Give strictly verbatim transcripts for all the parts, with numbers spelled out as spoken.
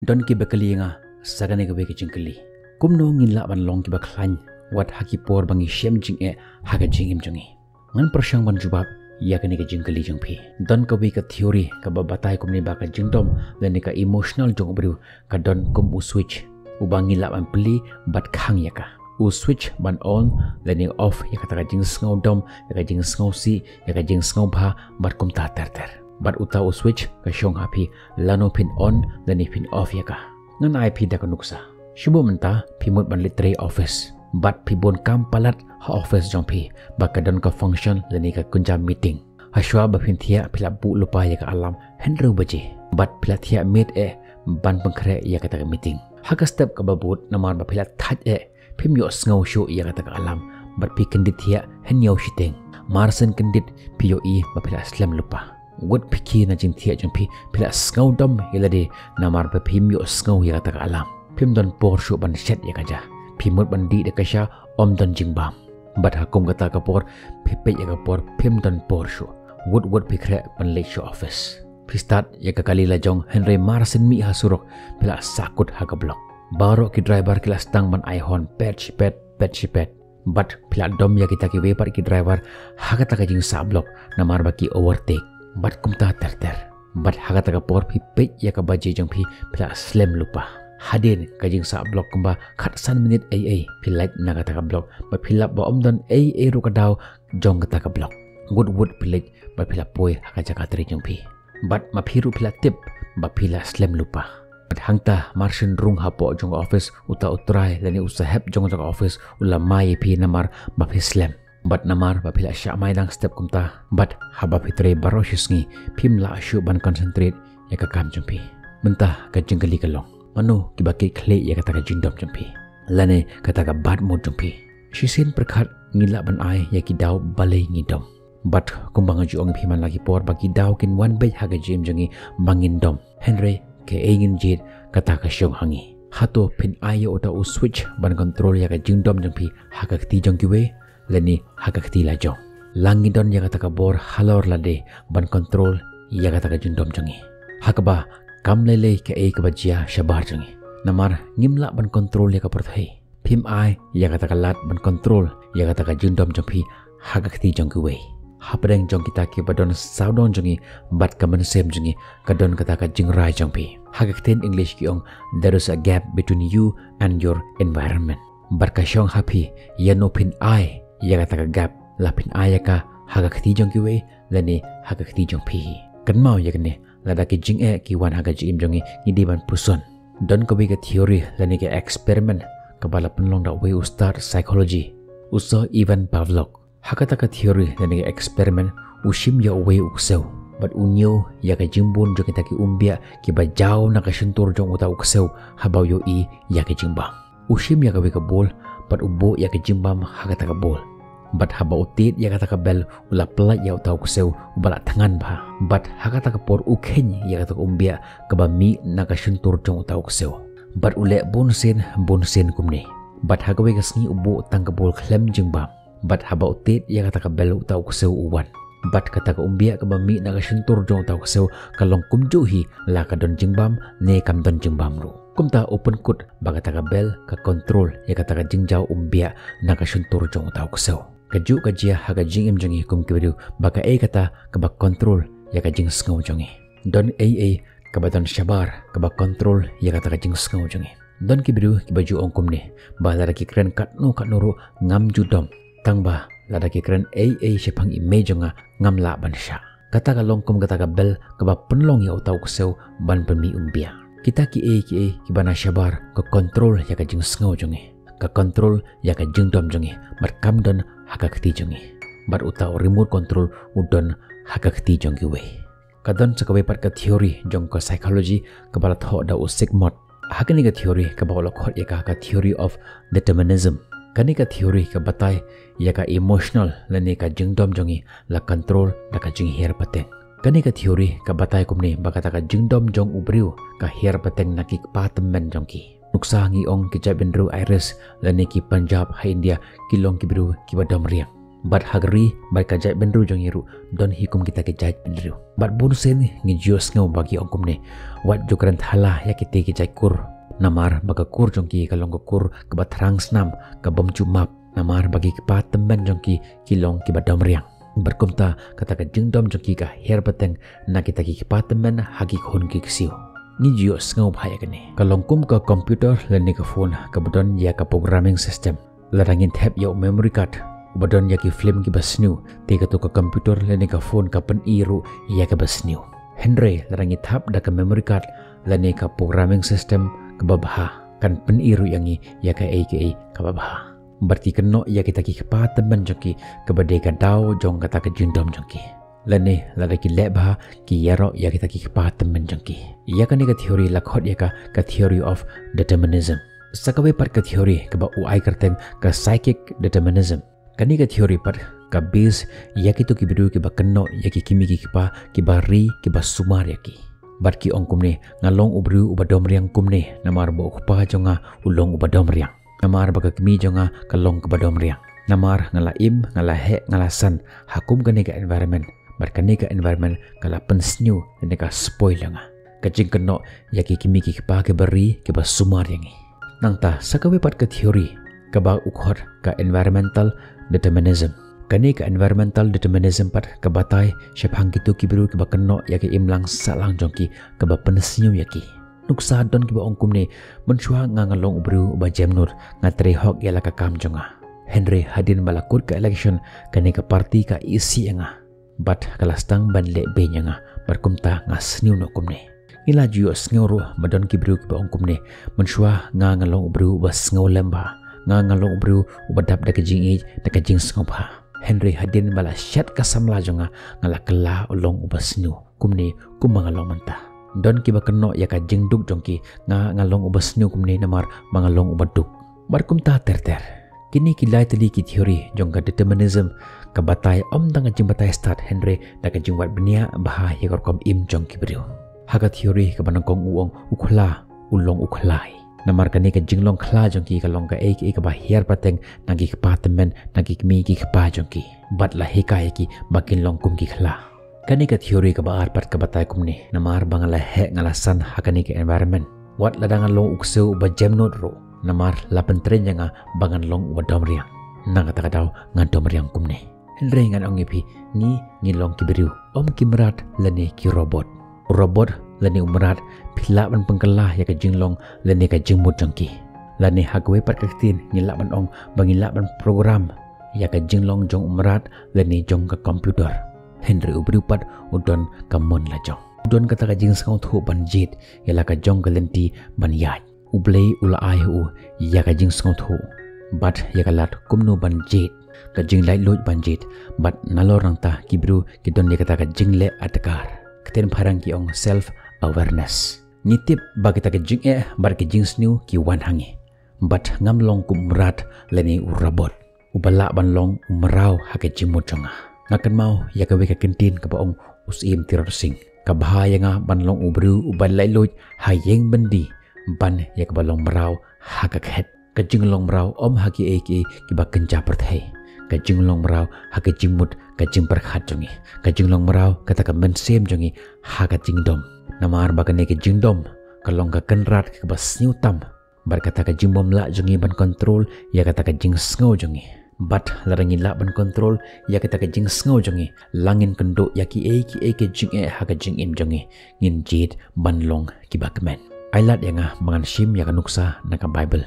Don kiba kylli ïa nga sa kane kawei ka jingkylli: kumno ngin lah ban long kiba khlaiñ wat ha ki por ba ngi shem jingeh ha ka jingim jong ngi? Ngan pyrshang ban jubab ïa kane ka jingkylli jong phi. Don kawei ka theory kaba batai kumne ba ka jingdom lane ka emotional jong u briew ka don kum u switch uba ngi lah ban plie bad khang ïa ka. U switch ban on lane off ïa kata ka jingsngew dom, ïa ka jingsngew sih, ïa ka jingsngew bha bad kumta ter ter. Bad uta u switch ka shong ha phi lano phin on lane phin off ïa ka. Ngan ai phi da ka nuksa. Shu buh mynta phi mut ban leit trei office bad phi bun kam palat ha office jong phi ba ka don ka function lane ka kynja meeting. Hashwa ba phin thiah phi la buh lypa ïa ka alarm hynriew baje bad phi la thiah miet eh ban pynkhreh ïa kata ka meeting. Ha ka step kaba bud namar ba phi la thait eh phim ïohsngew shuh ïa kata ka alarm bad phi kyndit thiah hynñiew shiteng. Mar shen kyndit phi ïohi ba phi la slem lypa. Wut phi khie na jingthiah jong phi, phi la sngew dom ïa lade namar ba phim ïohsngew ïa kata ka alarm. Phim don por shuh ban shet ïa ka ja. Phi mut ban dih da ka sha, ym don jingbam. Bad ha kum kata ka por phi peit ïa ka por, phim don por shuh. Wut wut phi khreh ban leit sha office. Phi start ïa ka kali lajong hynrei mar shen mih ha surok phi la sahkut ha ka block. Baroh ki driver ki la sdang ban ai horn pet shi pet, pet shi pet. Bad phi la dom ïa kita kiwei pat ki driver ha kata ka jingsah block namar ba ki overtake. Bad kumta ter ter. Bad ha kata ka por phi peit ïa ka baje jong phi, phi la slem lypa. Hadien ka jingsah block kumba khatsan minit ei ei phi leit na kata ka block bad phi lap ba ym don ei ei ruh ka daw jong kata ka block. Wut wut phi leit bad phi la poi ha ka jaka trei jong phi. Bad ma phi ruh phi la tip ba phi la slem lypa. Bad hangta mar shen rung hapoh jong ka office, uta u trai lane u sahep jong ka office u la mai ïa phi namar ba phi slem. Bad namar ba phi la shah mai dang step kumta, bad haba phi trei baroh shi sngi phim lah shuh ban concentrate ïa ka kam jong phi. Mynta ka jingkylli ka long, mano kiba kit khlieh ïa kata ka jingdom jong phi lane kata ka bad mood jong phi? Shisien pyrkhat ngi lah ban ai ïa ki daw balei ngi dom. Bad kumba nga ju ong ïa phi man la ki por ba ki daw kin wan beit ha ka jingim jong ngi ba ngin dom. Hynrei kaei ngin jied kata ka shong ha ngi. Hato phin ai ïa uta u switch ban control ïa ka jingdom jong phi ha ka kti jong kiwei lane ha ka kti lajong? La ngi don ïa kata ka bor halor lade ban control ïa kata ka jingdom jong ngi? Ha kaba kam lei lei kaei kaba jia shabar jong ngi. Namar ngim lah ban control ïa ka pyrthei. Phim ai ïa kata ka lad ban control ïa kata ka jingdom jong phi ha ka kti jong kiwei. Hapdeng jong kita kiba don sawdong jong ngi bad ka mynsiem jong ngi ka don kata ka jingrai jong phi. Ha ka ktien English ki ong, there is a gap between you and your environment. Bad ka shong ha phi ïano phin ai ïa kata ka gap, la phin ai ïa ka ha ka kti jong kiwei lane ha ka kti jong phi. Kynmaw ïa kane, lada ki jingeh ki wan ha ka jingim jong ngi, ngi dei ban puson. Don kawei ka theory lane ka experiment kaba la pynlong da uwei u stad psychology, u Sir Ivan Pavlok. Ha kata ka theory lane ka experiment u shim ïa uwei u ksew bad u ñiew ïa ka jingbun jong kita ki umbiah kiba jaw na ka shyntur jong uta u ksew haba u ïohi ïa ka jingbam. U shim ïa kawei ka bol bad u buh ïa ka jingbam ha kata ka bol. Bad haba u tied ïa kata ka bel u la pyllait ïa uta u ksew uba la thngan bha. Bad ha kata ka por u kheiñ ïa kata ka umbiah kaba mih na ka shyntur jong uta u ksew. Bad u leh bun sien bun sien kumne. Bad ha kawei ka sngi u buh tang ka bol khlem jingbam. Bad haba u tied ïa kata ka bel uta u ksew u wan. Bad kata ka umbiah kaba mih na ka shyntur jong uta u ksew ka long kumjuh hi, la ka don jingbam ne kam don jingbam ruh. Kumta u pynkut ba kata ka bel ka control ïa kata ka jingjaw umbiah na ka shyntur jong uta u ksew. Kajuh ka jia ha ka jingim jong ngi kum ki briew, ba kaei kata kaba control ïa ka jingsngew jong ngi? Don ei ei kaba don shabar kaba control ïa kata ka jingsngew jong ngi? Don ki briew kiba ju ong kumne, ba lada ki kren katno katno ruh ngam ju dom, tang ba lada ki kren ei ei shaphang i mei jong nga ngam lah ban shah. Kata ka long kum kata ka bel kaba pynlong ïa uta u ksew ban pynmih umbiah. Kita kiei kiei kiba na shabar ka control ïa ka jingsngew jong ngi, ka control ïa ka jingdom jong ngi, bad kam don ha ka kti jong ngi. Bad uta u remote control u don ha ka kti jong kiwei. Ka don sa kawei pat ka theory jong ka psychology kaba la thoh da u Zygmunt. Ha kane ka theory kaba u la khot ïa ka ka theory of determinism. Kane ka theory ka batai ïa ka emotional lane ka jingdom jong ngi la control da ka jinghiar pateng. Kane ka theory ka batai kumne ba kata ka jingdom jong u briew ka hiar pateng na ki kpa tymmen jong ki. Nuksa ngi ong ki jaitbynriew Irish lane ki Punjab ha India ki long ki briew kiba dom riang. Bad ha ka ri bad ka jaitbynriew jong ngi ruh don hi kum kita ki jaitbynriew. Bad bun sien ngi ju ïohsngew ba ki ong kumne, wat ju kren thala ïa kite ki jait kur. Namar ba ka kur jong ki ka long ka kur kaba thrang snam, ka bym ju map. Namar ba ki kpa tymmen jong ki ki long kiba dom riang. Bad kumta kata ka jingdom jong ki ka hiar pateng na kita ki kpa tymmen ha ki khun ki ksiew. Ngi ju ïohsngew bha ïa kane. Ka long kum ka computer lane ka phone kaba don ïa ka programming system. Lada ngin thep ïa u memory card uba don ïa ki film kiba sniew, te kato ka computer lane ka phone ka pyni ruh ïa kaba sniew. Hynrei lada ngi thap da ka memory card lane ka programming system kaba bha, kan pyni ruh ïa ngi ïa kaei kaei kaba bha. Bad ki kynnoh ïa kita ki kpa tymmen jong ki kaba dei ka daw jong kata ka jingdom jong ki. Lane lada ki leh bha, ki ïaroh ïa kita ki kpa tymmen jong ki. Ïa kane ka theory la khot ïa ka ka theory of determinism. Sa kawei pat ka theory kaba u ai kyrteng ka psychic determinism. Kane ka theory pat ka base ïa kito ki briew kiba kynnoh ïa ki kmie ki kpa kiba ri kiba sumar ïa ki. Bad ki ong kumne, nga long u briew uba dom riang kumne namar ba u kpa jong nga u long uba dom riang. Namar ba ka kmie jong nga ka long kaba dom riang. Namar nga la im, nga la heh, nga la san ha kum kane ka environment. Bad kane ka environment ka la pynsniew lane ka spoil ïa nga. Ka jingkynnoh ïa ki kmie ki kpa kiba ri kiba sumar ïa ngi. Nangta sa kawei pat ka theory kaba u khot ka environmental determinism. Kane ka environmental determinism pat ka batai shaphang kito ki briew kiba kynnoh ïa ka imlang sahlang jong ki kaba pynsniew ïa ki. Nuksa don kiba ong kumne, mynshuwa nga nga long u briew uba jemnud, nga trei hok ïa la ka kam jong nga. Hynrei hadien ba la kut ka election, kane ka party ka isih ïa nga. Bad ka la sdang ban leh beiñ ïa nga, bad kumta nga sniew noh kumne. Ngi la ju ïohsngew ruh ba don ki briew kiba ong kumne, mynshuwa nga nga long u briew uba sngewlem bha, nga nga long u briew uba dap da ka jingïeit da ka jingsngewbha. Hynrei hadien ba la shet ka samla jong nga, nga la kylla u long uba sniew kumne kumba nga long mynta. Don kiba kynnoh ïa ka jingduk jong ki, nga nga long uba sniew kumne namar ba nga long uba duk. Bad kumta ter ter. Kine ki lai tylli ki theory jong ka determinism ka batai ym tang ka jingbatai stad hynrei da ka jingwad bniah bha ïa ka rukom im jong ki briew. Ha ka theory kaba nyngkong u ong u khla u long u khlai. Namar kane ka jinglong khla jong ki ka long kaei kaei kaba hiar pateng na ki kpa tymmen, na ki kmie ki kpa jong ki. Bad la hikai ïa ki ba kin long kum ki khla. Kane ka theory kaba ar pat ka batai kumne, namar ba nga la heh nga la san ha kane ka environment. Wat lada nga long u ksiew uba jemnud ruh, namar la pyntrei ïa nga ba ngan long uba dom riang. Na kata ka daw nga dom riang kumne. Hynrei ngan ong ïa phi, ngi ngi long ki briew, ym ki mrad lane ki robot. U robot lane u mrad phi lah ban pynkylla ïa ka jinglong lane ka jingmut jong ki. Lane ha kawei pat ka ktien ngi lah ban ong ba ngi lah ban program ïa ka jinglong jong u mrad lane jong ka computer. Hynrei u briew pat u don ka mon la jong. U don kata ka jingsngewthuh ban jied ïa la ka jong ka lynti ban ïaid. U Blei u la ai ha u ïa ka jingsngewthuh bad ïa ka lad kumno ban jied, ka jinglaitluid ban jied. Bad nalor nangta ki briew ki don ïa kata ka jingleh adkar. Ktien phareng ki ong self awareness. Ngi tip ba kita ka jingeh bad ka jingsniew ki wan ha ngi. Bad ngam long kum u mrad lane u robot uba lah ban long u mraw ha ka jingmut jong nga. Nga kynmaw ïa kawei ka kyntien kaba ong u Syiem Tirot Sing, ka bha ïa nga ban long u briew uba laitluid ha ïing byndi ban ïa kaba long mraw ha ka khet. Ka jinglong mraw ym ha kiei kiei kiba kynja pyrthei. Ka jinglong mraw ha ka jingmut ka jingpyrkhat jong ngi. Ka jinglong mraw kata ka mynsiem jong ngi ha ka jingdom. Namar ba kane ka jingdom ka long ka kynrad kaba sniew tam. Bad kata ka jingbymlah jong ngi ban control ïa kata ka jingsngew jong ngi. Bad lada ngi lah ban control ïa kata ka jingsngew jong ngi, la ngin kynduh ïa kiei kiei ka jingeh ha ka jingim jong ngi, ngin jied ban long kiba kmen. Ai lad ïa nga ba ngan shim ïa ka nuksa na ka Baibl.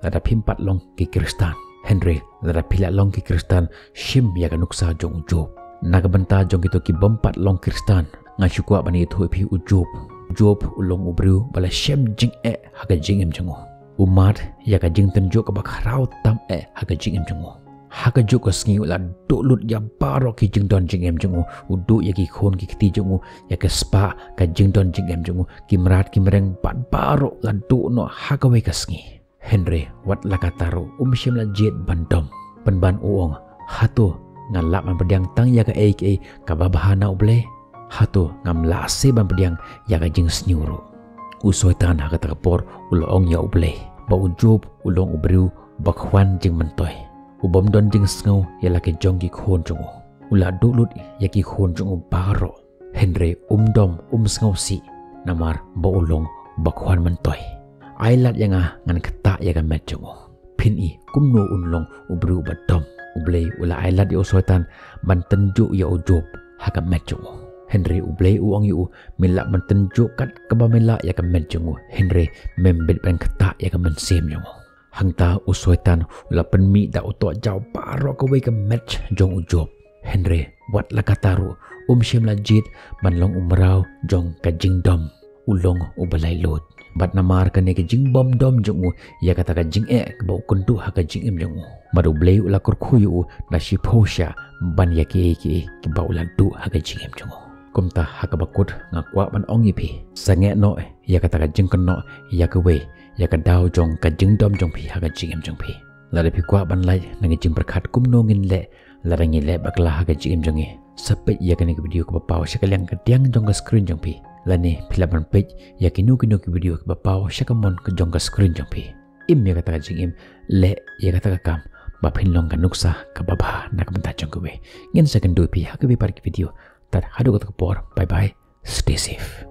Lada phim pat long ki Khristan, hynrei lada phi la long ki Khristan, shim ïa ka nuksa jong u Job. Na ka bynta jong kito ki bym pat long Khristan, nga shu kwah ban ïathuh ïa phi u Job. U Job u long u briew ba la shem jingeh ha ka jingim jong u. U mad ïa ka jingtynjuh kaba khraw tam eh ha ka jingim jong u. Ha kajuh ka sngi u la duh lut ïa baroh ki jingdon jingem jong u. U duh ïa ki khun ki kti jong u, ïa ka spah, ka jingdon jingem jong u, ki mrad ki mreng bad baroh la duh noh ha kawei ka sngi. Hynrei wat la katta ruh um shym la jied ban dom. Pynban u ong, hato nga lah ban pdiang tang ïa kaei kaei kaba bha na U Blei? Hato ngam lah se ban pdiang ïa ka jingsniew ruh? U Soitan ha kata ka por u la ong ïa U Blei ba u Job u long u briew ba khwan jingmyntoi. U bym don jingsngew ïa la ki jong ki khun jong u. U la duh lut ïa ki khun jong u baroh. Hynrei um dom um sngewsih namar ba u long ba khwan myntoi. Ai lad ïa nga ngan ktah ïa ka met jong u. Phin i kumno un long u briew ba dom. U Blei u la ai lad ïa u Soitan ban tynjuh ïa u Job ha ka met jong u. Hynrei U Blei u ong ïa u, me lah ban tynjuh kat kaba me lah ïa ka met jong u. Hynrei mem bit ban ktah ïa ka mynsiem jong u. Hangta u Soitan u la pynmih da u tohjaw baroh kawei ka met jong u Job. Hynrei wat la katta ruh um shym la jied ban long u mraw jong ka jingdom. U long u ba laitluid. Bad namar kane ka jingbym dom jong u ïa kata ka jingeh kaba u kynduh ha ka jingim jong u. Bad U Blei u la kyrkhu ïa u da shiphew sha ban ïa kiei kiei kiba u la duh ha ka jingim jong u. Kumta ha kaba kut nga kwah ban ong ïa phi, sangeh noh ïa kata ka jingkynnoh ïa kawei ïa ka daw jong ka jingdom jong phi ha ka jingim jong phi. Lada phi kwah ban lait na ka jingpyrkhat kumno ngin leh lada ngi leh bakla ha ka jingim jong ngi, sa peit ïa kane ka video kaba paw sha ka liang kadiang jong ka screen jong phi. Lane phi lah ban peit ïa kino kino ki video kaba paw sha ka mon ka jong ka screen jong phi. Im ïa kata ka jingim, leh ïa kata ka kam ba phin long ka nuksa kaba bha na ka bynta jong kiwei. Ngin sa kynduh ïa phi ha kiwei pat ki video. Tad haduh kata ka por, bye bye, stay safe.